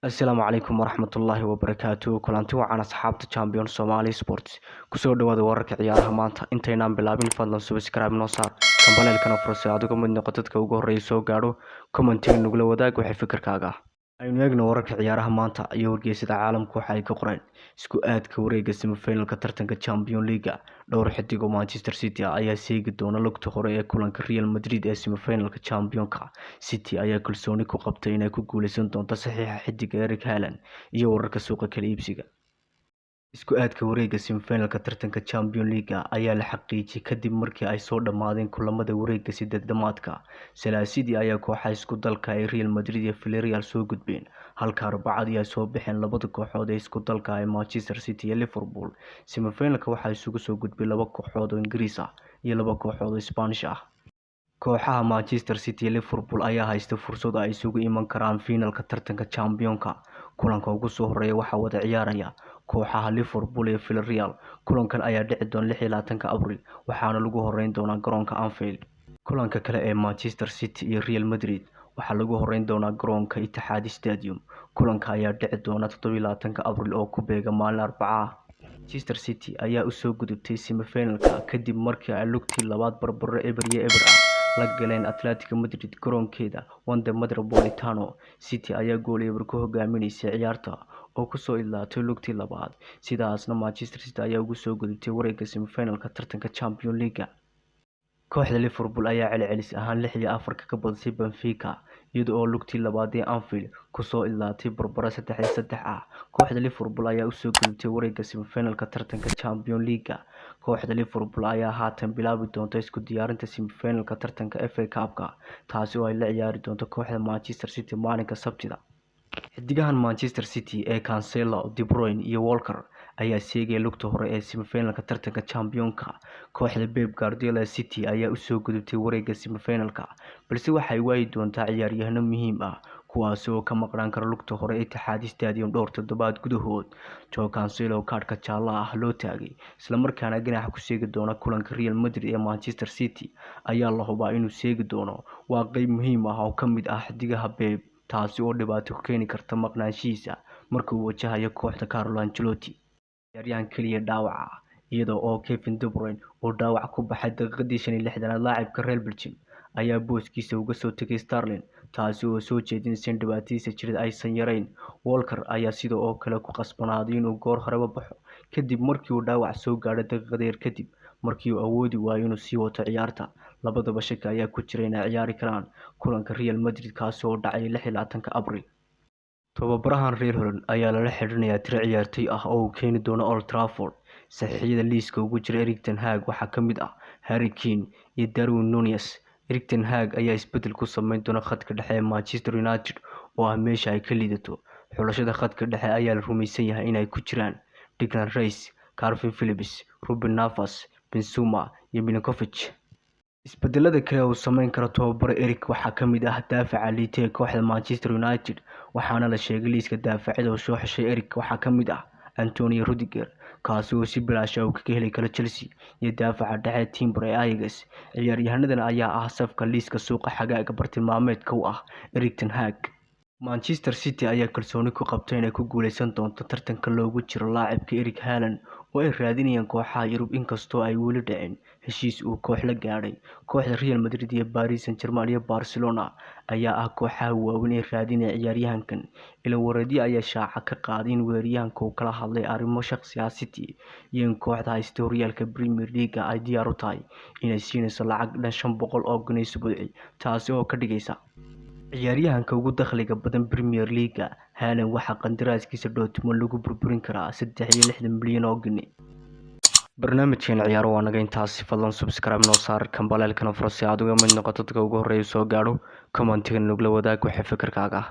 Asalaamu calaykum waraxmatullaahi wabarakaatu. Kulanti wacan, asxaabta Champion Somali Sports. Kusoo dhawaada wararka ciyaaraha maanta. Intaynaan bilaabin, fadlan subscribe noo saar, gambaleelkana furo si aad uga mid noqo dadka ugu horreeya soo gaadho. Commentiga nagula wadaag waxay fikirkaaga ah. Aynu eegno wararka ciyaaraha maanta iyo wargeysada caalamka waxa ay ka qoreen isku aadka wareega semifinalka tartanka Champion League. Dhowr xidig oo Manchester City ah ayaa seegi doona lugta hore ee kulanka Real Madrid ee semifinalka Championka. City ayaa kalsooni ku qabtay inay ku guuleysan doonto saxiixa xidiga Erling Haaland iyo wararka suuqa kala iibsiga. Isku aadka wareega semifinalka tartanka Champions League ayaa la xaqiijiyay kadib markii ay soo dhammaadeen kulamada wareega sideed-dhamaadka. Salaasadii ayaa kooxaha isku dalka ee Real Madrid iyo Villarreal soo gudbeen, halka Arbacadii ay soo baxeen labada kooxood ee isku dalka ah ee Manchester City iyo Liverpool. Semifinalka waxaa isugu soo gudbay laba kooxood oo Ingiriis ah iyo laba kooxood oo Isbaanish ah. Kooxaha Manchester City iyo Liverpool ayaa haysta fursad ay isugu iman karaan finalka tartanka Championka. Kulanka ugu soo horeeya waxaa wada ciyaaraya kooxaha Liverpool iyo Villarreal. Kulankan ayaa dhici doona 26-ka Abriil, waxaana lagu horeyn doonaa garoonka Anfield. Kulanka kale ee Manchester City iyo Real Madrid waxaa lagu horeyn doonaa garoonka Etihad Stadium. Kulanka ayaa dhici doona 27-ka Abriil oo ku beegan maalin Arbaco ah. Manchester City ayaa u soo gudubtay semifinalka kadib markii ay lugtii labaad barbaro 0-0 ah la galeen Atletico Madrid garoonkeeda Wanda Metropolitano. City ayaa gool eber ku hogaaminaysay ciyaarta oo kusoo idlaatay lugtii labaad. Sidaasna Manchester City ayaa ugu soo gudubtay wareegga semifinalka tartanka Champions League. Kooxda Liverpool ayaa celcelis ahaan 6-4 kaga badisay Benfica, iyada oo lugtii labaad ee Anfield kusoo idlaatay barbaro 3-3 ah. Kooxda Liverpool ayaa usoo gudubtay wareegga semifinalka tartanka Champions League. Kooxda Liverpool ayaa haatan bilaabi doonta isku diyaarinta semifinalka tartanka FA Cup-ka, taasi oo ay la ciyaari doonto kooxda Manchester City maalinka Sabtida. Xidigahan Manchester City ee Cancelo, De Bruyne iyo Walker ayaa seegaya lugta hore ee semifinalka tartanka Championka. Kooxda Pep Guardiola City ayaa usoo gudubtay wareegga semifinalka, balse waxay waayi doontaa ciyaaryahano muhiim ah, kuwaasi oo ka maqnaan kara lugta hore Etihad Stadium dhowr toddobaad gudahood. Joao Cancelo, kaadhka jaalaha ah loo taagay isla markaana ganaax ku seegi doona kulanka Real Madrid ee Manchester City, ayaa la hubaa inuu seegi doono. Waa qeyb muhiim ah oo ka mid ah xidigaha Pep, taasi oo dhibaato ku keeni karta maqnaanshihiisa marka uu wajahayo kooxda Carlo Ancelotti. Ciyaaryahan kaliya dhaawaca ah, iyada oo Kevin De Bruyne uu dhaawac ku baxay daqiiqadii 65aad, laacibka reer Belgium ayaa booskiisa uga soo tegay Sterling, taasi oo soo jeedinaysa in dhibaatadiisa jireed aysan yarayn. Walker ayaa sidoo oo kale ku qasbanaaday inuu goor horeba baxo kadib markii uu dhaawac soo gaadhay daqiiqado yar kadib markii uu awoodi waayay inuu sii wato ciyaarta. Labadaba shaki ayaa ku jira inay ciyaari karaan kulanka Real Madrid, kaasi oo dhacay 26-ka Abriil. Tababarahan reer Holland ayaa lala xiriirinayaa tiro ciyaartoy ah oo uu keeni doono Old Trafford. Saxiixyada liiska ugu jira Erik ten Hag waxaa ka mid ah Harry Kane iyo Darwin Nunez. Erik ten Hag ayaa isbedel ku sameyn doona khadka dhexe ee Manchester United oo ah meesha ay ka liidato. Xulashada khadka dhexe ayaa la rumaysan yahay inay ku jiraan Declan Rice, Kalvin Phillips, Ruben Neves, Bissouma iyo Milinkovic. Isbedelada kale ee uu sameyn karo tababare Erik waxaa ka mid ah daafaca liita ee kooxda Manchester United, waxaana la sheegay liiska daafacyada uu soo xushay Erik waxaa ka mid ah Antonio Rudiger, kaasi oo si bilaash ah uu kaga heli karo Chelsea, iyo daafaca dhexe Timber ee Ajax. Ciyaaryahanadan ayaa ah safka liiska suuqa xagaaga bartilmaameedka u ah Erik ten Hag. Manchester City ayaa kalsooni ku qabtay inay ku guuleysan doonto tartanka loogu jiro laacibka Erling Haaland oo ay raadinayaan kooxaha Yurub, inkastoo ay weli dhicin heshiis uu koox la gaadhay. Kooxda Real Madrid iyo Paris Saint-Germain iyo Barcelona ayaa ah kooxaha waaweyn ee raadinaya ciyaaryahankan. Ilo wareedyo ayaa shaaca ka qaaday in weeraryahanka uu kala hadlay arrimo shaqsi ah City iyo in kooxda haysta horyaalka Premier League ay diyaar u tahay inay siinayso lacag dhan 500 oo ginni usbuucii, taasi oo ka dhigaysa ciyaaryahanka ugu dakhliga badan Premier League. Haaland waxaa qandaraaskiisa Dortmund lagu burburin karaa 63 milyan oo ginni. Barnaamijkeena ciyaaro waa naga intaasi. Fadlan subscribe noo saar, gambaleelkana furo si aad uga mid noqoto dadka ugu horreeya soo gaadho. Commentiga nagula wadaag wixii fikirkaaga ah.